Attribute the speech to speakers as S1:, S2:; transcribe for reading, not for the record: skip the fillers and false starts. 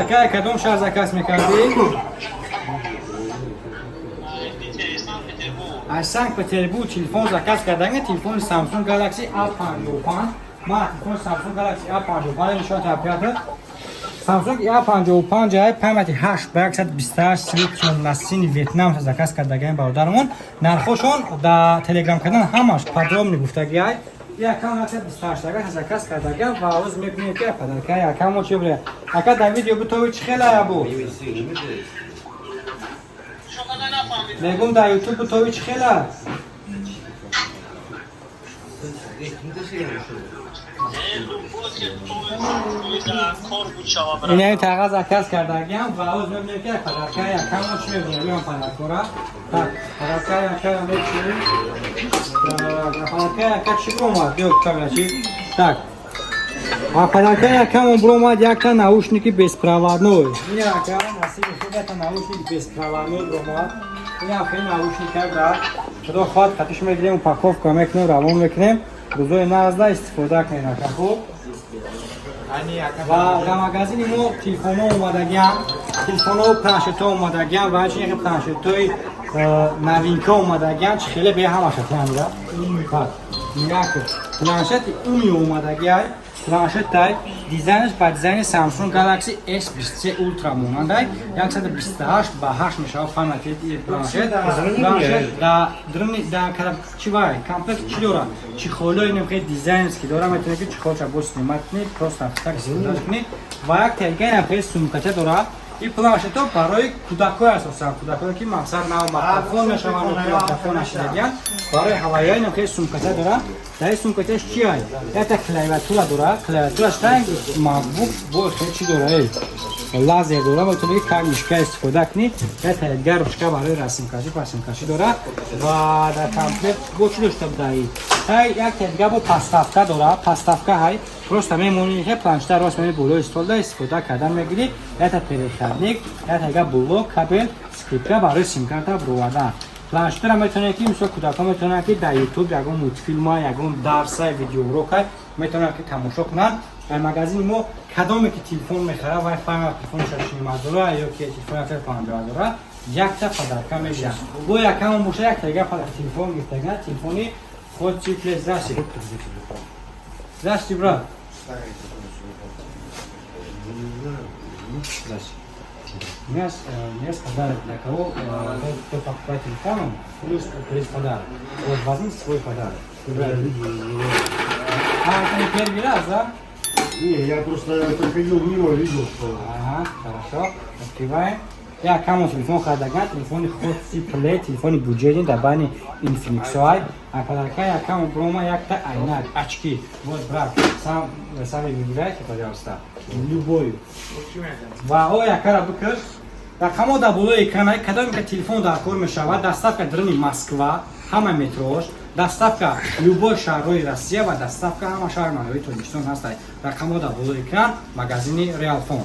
S1: Ака, кадом шаҳр заказ мекардӣ?
S2: Питер, Санкт-Петербург.
S1: Аз Санкт Петербург телефон заказ кардан, телефони Samsung Galaxy A55. Ман телефони Samsung Galaxy A55 нишон оператор. Samsung A55 ай, памяти 8 ба 128, цвет тёмно-синий, Вьетнам заказ кардаган бародармон. Нархошон да Телеграм канал ҳамаш подробно гуфтаги ай. Якам 128 ага заказ кардаган ва оз мебинем, ки подарка якамо чи буре. Ака, дар видео битови, чи хела бу?
S2: Шумо нафаҳмидам.
S1: Мегум, дар YouTube битови, чи хела?
S2: Боз ки кор буд шава.
S1: Ина тағаз заказ кардагиам ва оз мебинем, ки подарка якамо чи мебинем. Ё подаркора. Так, подарка якамо мечи. Так, подарка яка чи бромад? Биё, камера чи? Так. А подарка якамо бромад якта наушники беспроводной. Ина, ака, насиби худ, якта наушник беспроводной бромад. Ина хеле наушник брат. Худо хоҳад, хатиш мегирем, упаковка мекунем, равон мекунем. Рӯзои назда истифода кунем, ака, хуб? Ва дар магазини мо телефонҳо омадагиам, телефонҳо, планшетҳо омадагиам ва ҳамчунин планшетҳои новинка омадагиам, чи хеле бе ҳамаша фаҳмида. Так, нигоҳ кун, планшети уми омадагиай, планшетай дизайнаш ба дизайни Samsung Galaxy S23 Ultra монандай, 128 ба 8 мешавад памяти планшет. Планшет да дрни да кара чи вай комплект чи дора, чехолои нем, хеле дизайнерский дора, метавонед, ки чехолша бо снимать кунед, просто так истифода кунед. Ва як телеган хеле сумкача дора. И планшетҳо барои кӯдакҳои, асосан кӯдакҳое, ки мақсад нав мактабхон мешаванд, мактабхон нашидагиянд, барои ҳавайёи нем хеле сумкача дора. Дар ин сумкачаш чи ай? Якта клавиатура дора, клавиатураш ранг MacBook бо хеле чи дора, эй, лазер дора, метавонед, ки как мышка истифода кунед. Якта дигар ручка барои расмкашӣ, пасмкашӣ дора. Ва дар комплект бо чӣ дошта будаи? Ҳай, якта дигар бо подставка дора, подставка ҳай, просто мемонӣ, хе, планшета рост мемонӣ болои столда, истифода кардан мегирӣ. Якта переходник, якта дигар блок, кабел, скрепка барои симкарта бировардан. Планшетро метавонед, ки мисол кӯдакҳо метавонанд, ки дар Ютуб ягон мультфилма, ягон дарса, видеоурока метавонанд, ки тамошо кунанд. Дар магазини мо кадоме ки телефон мехарад, вай фаҳмад, телефони шашнимазора ё ки телефони 150 ҳазора, якта подарка мегиранд. Бо якамон боша, якта дигар телефон гирифтаган, телефони худ чи плес. Здрасте, здрасте, брат. Здрасте. У меня есть подарок для кого, кто покупает телефон, плюс плюс подарок. Вот, возьмите свой подарок. Выбирайте. А, это не первый раз, да?
S3: Не, я просто проходил мимо, видел, что.
S1: Ага, хорошо. Открываем. Я камон телефон хардаган, телефони Hot C Play, телефони бюджетный дар байни Infinix ай. А подарка я камон брома якта айнак, очки. Вот, брат, сам, сами выбирайте, пожалуйста. Любой. Ва о якара бикаш. Рақамҳо дар болои экран. Кадоме ки телефон дар кор мешавад, доставка даруни Москва, ҳама метрош, доставка любой шаҳрҳои Россия ва доставка ҳама шаҳр маҳаллии Тоҷикистон ҳастад. Рақамҳо дар болои экран, магазини Реалфон.